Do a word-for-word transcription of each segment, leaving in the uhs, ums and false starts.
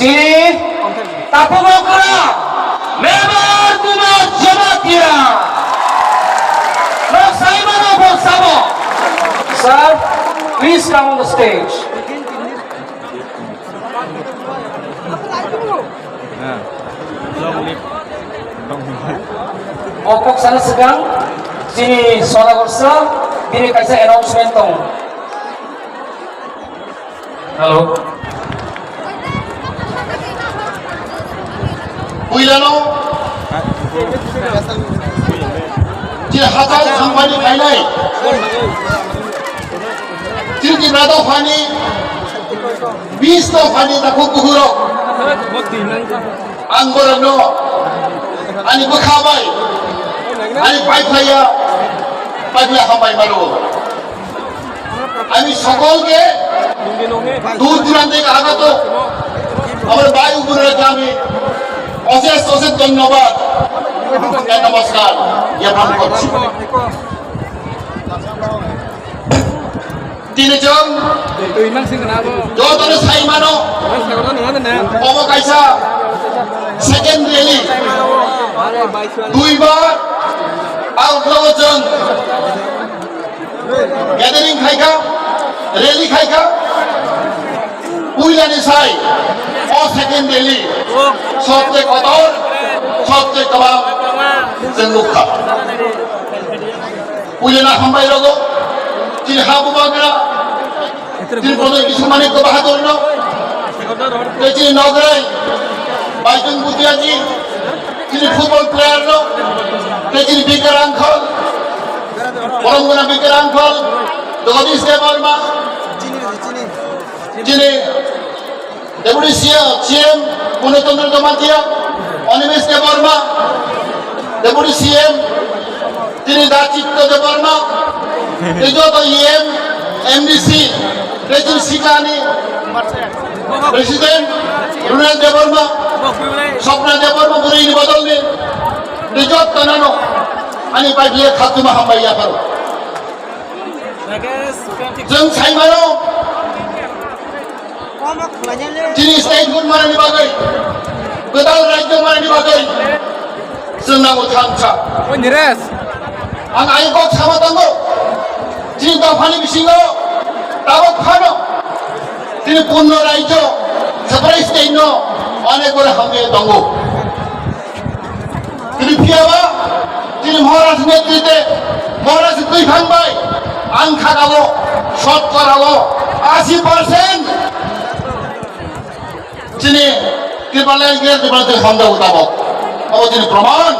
Chini takhuk okra, Member Kumar Jamatia. Nok saimano bo sabo. Sir, please come on the stage. O kok sana swkang chini Sonagar sir, bini kaisa announcement tongo. Hello. Puilano je hachal songmani phainai, chini Tripura dophani, bis dophani takhuk bukhurok, ang borokno ani bwkha bai, ani pai phlaiya, pai phlai hambai mano. আমি সকলকে দূর দূরান্ত থেকে আগত আমার ভাই বোনেরাকে আমি অশেষ অশেষ ধন্যবাদ এবং নমস্কার জ্ঞাপন করছি। Tini chwng jotono sai mano, omo kaisa second rally, duibar ang logo chwng gathering khaikha, rally khaikha, puilani sai o second rally sobse kotor, sobse kwbang chwng nukha. Puilano hambai rogo, chini ha bubagra, chini Pradhan Kishore Manikya Bahadur no, tei chini Nograi, Baitung Bhutia ji, chini football player no, tei chini Bikar uncle, Borom gana Bikar uncle, Jagadish Debbarma, chini Deputy C M, C M Purno Chandra Jamatia, Animesh Debbarma, Deputy C M, tini Dachitya Debbarma, tei joto E M, M D C, tei chini Siklani President Runal Debbarma, Sopna Debbarma, Burini Bodolni, tei joto nano ani pai phlai khatuma hambai yapharo. Chwng sai mano, chini statehood manani bagwi, kwtal rajyo manani bagwi chwng nango thansa. Ang ayang kok sama tongo, chini dophani bisingo tabuk phano chini purno rajyo, separate state no onek gora hamya tongo. Tini phiyaba, tini Maharaj netrite, Maharaj twiphang bai, ang khakao, shotkorao, asi percent chini Tipraland khe Tipraland hamjak tabok. Abo chini proman.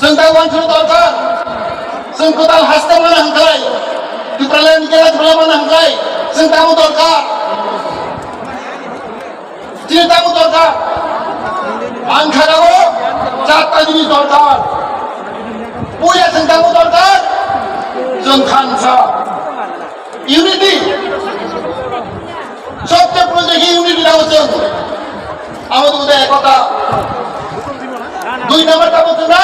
Chwng ta wansuk dorkar. Chwng kwtal haste mana hangkai. Tipraland khe Tipraland mana hangkai. Chwng tamo dorkar. Chini tamo dorkar. Ang khakao charta jinis dorkar. Puila chwng tamo dorkar. Chwng khansa. Unity. Sobse proyojone unity nango chwng. Amo to ekota. Dui number tamo chwng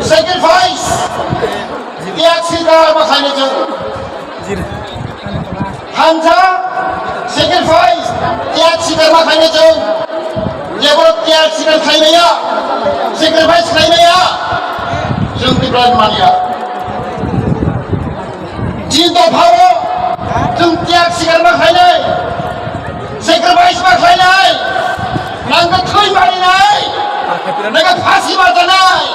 sacrifice. Tiag sikar ma khaina chwng. Thansa sacrifice, tiag sikar ma khaina chwng. Jeboro tiag sikar khaimaya, sacrifice khaimaya, chwng Tipraland manya. Chini dophao chwng tiag sikar ma khainai, sacrifice ma khainai, nangkhe thwi marinai, nangkhe phasi ma tanai.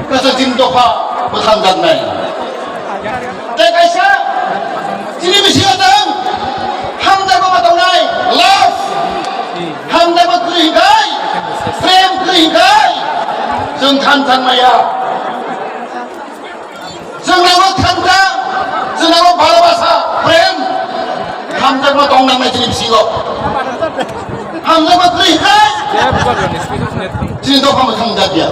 Kaisa chini dopha bwthangjaknai. Tei kaisa chini bisingo chwng hamjakma ma tongnai, love. Hamjakma kwrwi hwnkhe, prem kwrwi hwnkhe chwng thansa maya. Chwng nango thansa, chwng nango bhalobasa, prem. Hamjakma tong nangnai chini bisingo. Hamjakma kwrwi hwnkhe chini dopha bwthangjakya.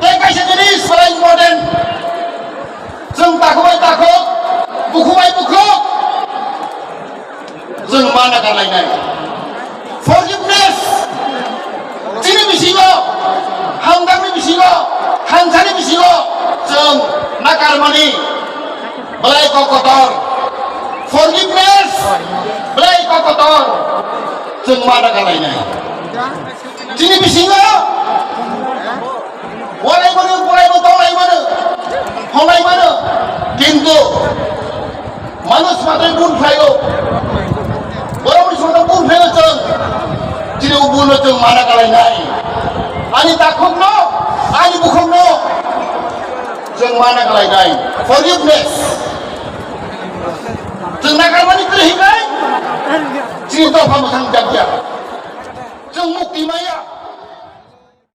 Tei kaisa jinis belai important. Chwng takhuk bai takhuk, bukhuk bai bukhuk. Chwng mana kalainai. Forgiveness. Chini bisingo, hamjakni bisingo, thansani bisingo, chwng nakarmani belai kok kotor. Forgiveness, belai kok kotor, chwng mana kalainai. Chini bisingo walai mano, walai mano, tolai mano, homai mano, kintu manush matrai bun khlaio. Borok ni somono bun khlaio chwng. Chini o bun no chwng mana kalainai. Ani takhuk no, ani bukhuk no chwng mana kalainai. Forgiveness. Chwng nakarmani kwrwi hinai. Chini dopha mwthang jakya. Chwng mukti maya.